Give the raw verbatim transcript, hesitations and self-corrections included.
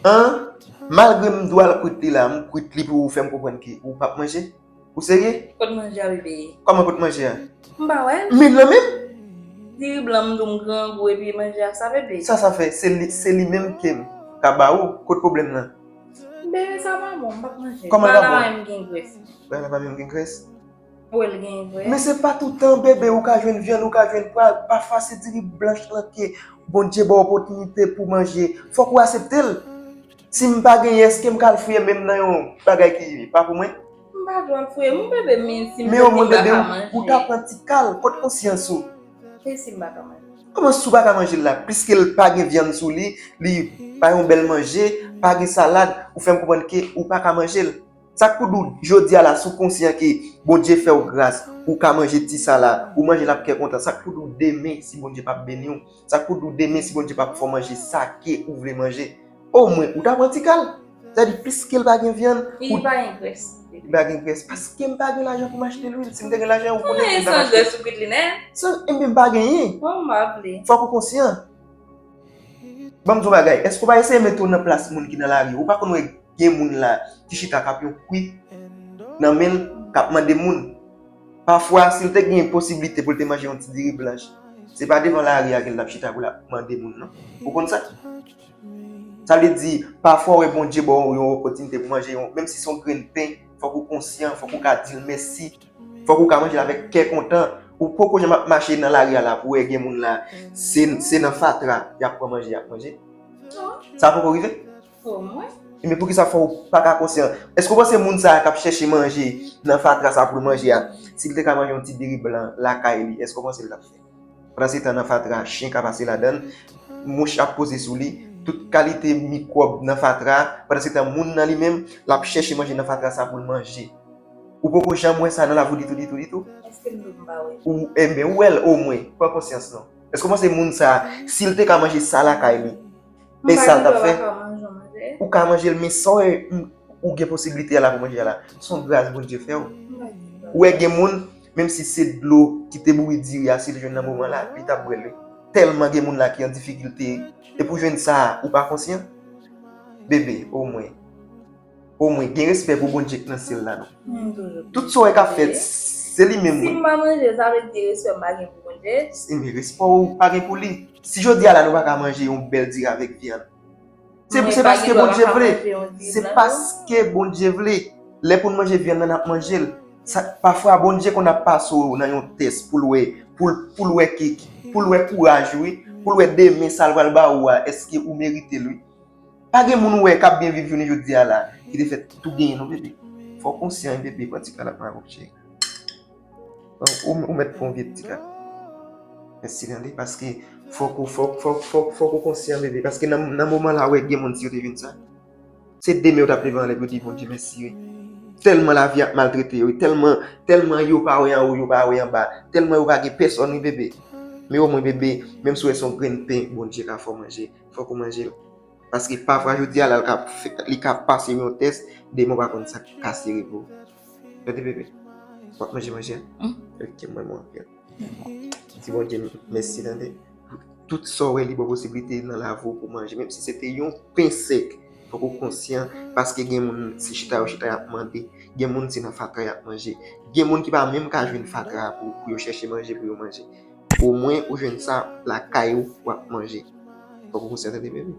An, malgre m dwe al kwit li la, m kwit li pou ou fè m konprann ke ou p ap manje? Ou serye? Kot manje a, bebe? Kòman kot manje a? M pa wè l. Men nan men m? Diri blan m di w m grangou epi manje a sa, bebe. Sa sa fè? Se li, se li menm ke m ka ba ou. Kot pwoblèm nan? Bebe, sa pa bon, m p ap manje. Kòman l pa bon? Bala menm gen grès. Bala pa menm gen grès? Ou wè l gen grès. Men se pa toutan, bebe, ou ka jwenn vyann, ou ka jwenn pwa. Pafwa se diri blanch lan ke Bondye ba w opòtinite pou manje. Fòk ou aksepte l. Si m pa genyen, èske m ka al fouye men m nan yon bagay ki pa pou mwen? M pa dwe al fouye m, bebe, men si m Men omwen, m pa bebe, ka ou, manje. Ou ta pran ti kal, kot konsyans ou? E si m pa ka manje? Kòman si w pa ka manje l la? Piske l pa gen vyann sou li, li pa yon bèl manje, pa gen salad, ou fè m konprann ke ou pa ka manje l. Sa k pou di w jodi a la, si w konsyan ke Bondye fè w gras, ou ka manje ti sa la, ou manje l ak kè kontan, sa k pou di w demen si Bondye p ap beni w? Sa k pou di w demen si Bondye p ap fè w manje sa ke ou vle manje? Omwen, ou ta pran ti kal. Sa di, piske l pa gen vyann, Li pa gen grès. Li pa gen grès. Paske m pa gen lajan pou m achte lwil. Si m te gen lajan, ou konnen Mwen m t ap san achte. Grès ou kwit li nèt. San, ebyen, m pa genyen. Bon, m pa vle. Fòk ou konsyan. Ban m di w bagay. Èske w pa eseye mete w nan plas moun ki nan lari? Ou pa konn wè gen moun la ki chita k ap yon kwi nan men l, k ap mande moun. Pafwa, si l te gen posiblite pou l te manje yon ti diri blanch, se pa devan lari a ke l t ap chita pou l ap mande moun, non. Ou konn sa? Sa vle di, pafwa, w wè Bondye ba w yon opòtinite pou manje yon, menm si se yon grenn pen, fòk ou konsyan, fòk ou ka di l mèsi. Fòk ou ka manje l avèk kè kontan. Ou poko janm ap mache nan lari a la pou wè gen moun la, se, se nan fatra y ap pran manje, y ap manje. Sa poko rive? Pou mwen. Men poukisa fò w pa ka konsyan? Èske w panse moun sa a k ap chèche manje nan fatra sa pou l manje a, si l te ka manje yon ti diri blan lakay li, èske w panse l t ap fè? Pandan se tan nan fatra, chen ka pase ladan l, mouch ap poze sou li, tout kalite mikwòb nan fatra, pandan se tan moun nan li menm, l ap chèche manje nan fatra sa pou l manje. Ou poko janm wè sa nan lavi w ditou, ditou, ditou? Èske m dwe m pa wè? Ou, enben, ou wè l omwen, pran konsyans non. Èske w panse moun sa a, si l te ka manje sa lakay li, e sa l t ap fè? M pa ka manje yon manje. Ou ka manje l, men sa w wè, m, ou gen posiblite a la pou manje a la, se yon gras Bondye fè w. M pa gen Ou wè gen moun, menm si se dlo ki te bouri diri a, si l jwenn nan moman la, li t ap bwè l wi. Tèlman gen moun la ki an difikilte, e pou jwenn sa a, ou pa konsyan? Bebe, omwen. Omwen, gen respè pou Bondye k nan syèl la non. M toujou. Tout sa w wè k ap fèt, se li menm Si wi. M pa manje, sa vle di respè m pa gen pou Bondye. E men respè w pa gen pou li. Si jodi a la nou pa ka manje yon bèl diri avèk vyann, se, Mwen se pa paske gen dwa Bondye pa vle. Manje yon diri Se blan, non. Paske Bondye vle. Lè pou n manje vyann nan, n ap manje l. Sa, pafwa, Bondye konn ap pase w nan yon tès pou l wè, pou l, pou l wè ki, pou l wè kouraj ou wi, pou l wè demen sa l pral ba ou a, èske ou merite l wi. Pa gen moun ou wè k ap byen viv jounen jodi a la, ki te fè tou genyen non, bebe. Fò w konsyan, bebe, pran ti kal ap mare w, cheri. Ou, ou mèt pran yon vye ti kal. Mèsi tande, paske fòk ou, fòk, fòk, fòk, fòk ou konsyan, bebe. Paske nan, nan moman la, ou wè gen moun si yo te jwenn sa. Se demen yo t ap leve anlè pou yo di Bondye mèsi wi. Tèlman lavi ap maltrete yo wi, tèlman, tèlman yo pa wè anwo, yo pa wè anba, tèlman yo pa gen pèsòn wi, bebe. Men omwen, bebe, menm si w wè se yon grenn pen Bondye ka fè w manje, fòk ou manje l. Paske pafwa jodi a la, l ka fè, li ka pase yon tès, demen w pa konn sa k ka sere pou ou. Tande, bebe. W ap manje manje a? Mm. Ok, mwen, mwen anpil. Di Bondye mèsi, tande. Tout sa w wè li ba w posiblite nan lavi w pou manje, menm si se te yon pen sèk, fòk ou konsyan, paske gen moun se chita yo chita y ap mande, gen moun se nan fatra y ap manje, gen moun ki pa menm ka jwenn fatra pou, pou yo chèche manje pou yo manje. Omwen ou jwenn sa lakay ou, w ap manje. Fòk ou konsyan, tande, bebe.